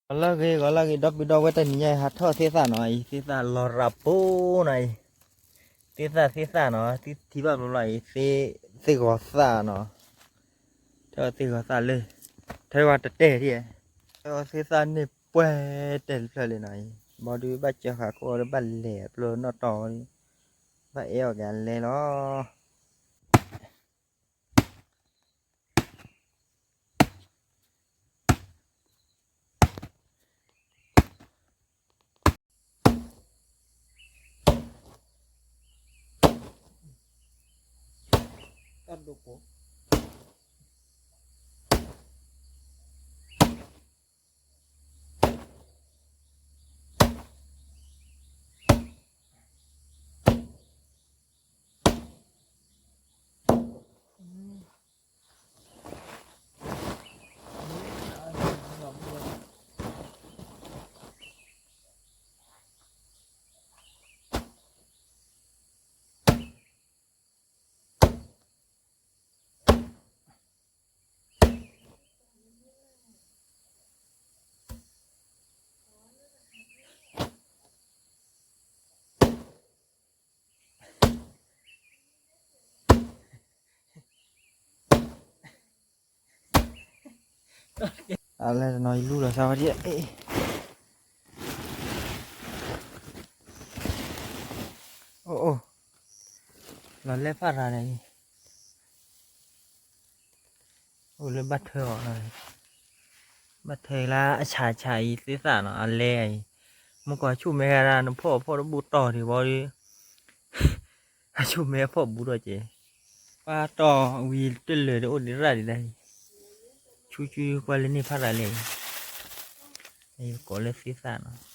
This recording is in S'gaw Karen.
ဂီၤလၢဂ့ၤ ဂီၤလၢဂ့ၤ ဒီပုၢ်ဒီဝဲၢ် တနံၤညါအံၤ ဟးထီၣ်သ့ၣ်သၣ်နီၤအံၤ သ့ၣ်သၣ်လီၤရၤပိနီၤအံၤ သ့ၣ်သၣ်သ့ၣ်သၣ်နီၤ ထံၣ်ဘၣ်ဘျီဘျီအံၤ သ့ၣ်ဂီၤသၣ်နီၤ ထၢသ့ၣ်ဂီၤသၣ်လၢ ထၢဝဲတတဲာ်ဒံး ထၢသ့ၣ်သၣ်န့ၣ်ပှဲၤတဲာ်တဖျၢၣ်လံနီၤအံၤ ဘီဒုးဘၣ်စၢဃာ်ခိၣ်ဒီး ဘၣ်လဲၤအပျိနီၣ်တီၢ် ဘၣ်အဲၣ်အီၣ်က့ၤအလဲလီၤ. အလဲၣ်တနီၤ ယလူလီၤသးဝဲဒ်အံၤ အိၣ်အိၣ် လီၤလဲၢ်ဖးရၤန့ၣ် အိၣ်လၢဘၣ်ထၢအီၤနီၤ ဘၣ်ထၢလၢအဆးဆးအံၤသ့ၣ်သၣ်နီၤ အလဲအံၤ မ့ၢ်ကွၢ်ဆူၣ်မဲဂၤဒၣ် နဖီၣ်အဖီၣ်တဘူၣ်တီၢ်ဒံးဘီဒီး အဆူၣ်မဲအဖီၣ်ဘူးထီၣ်က့ၤ ပှၤတီၢ်ဝံၤတလၢာ်ဒီးအိၣ်ဒံးရၣ်ဒံးဒၣ်အံၤ ဆူၣ်ဆူၣ်ကွၢ်လၢန့ၣ်ဖးရၤလဲၣ်အံၤ ကိးလၢသ့ၣ်သၣ်နီၤ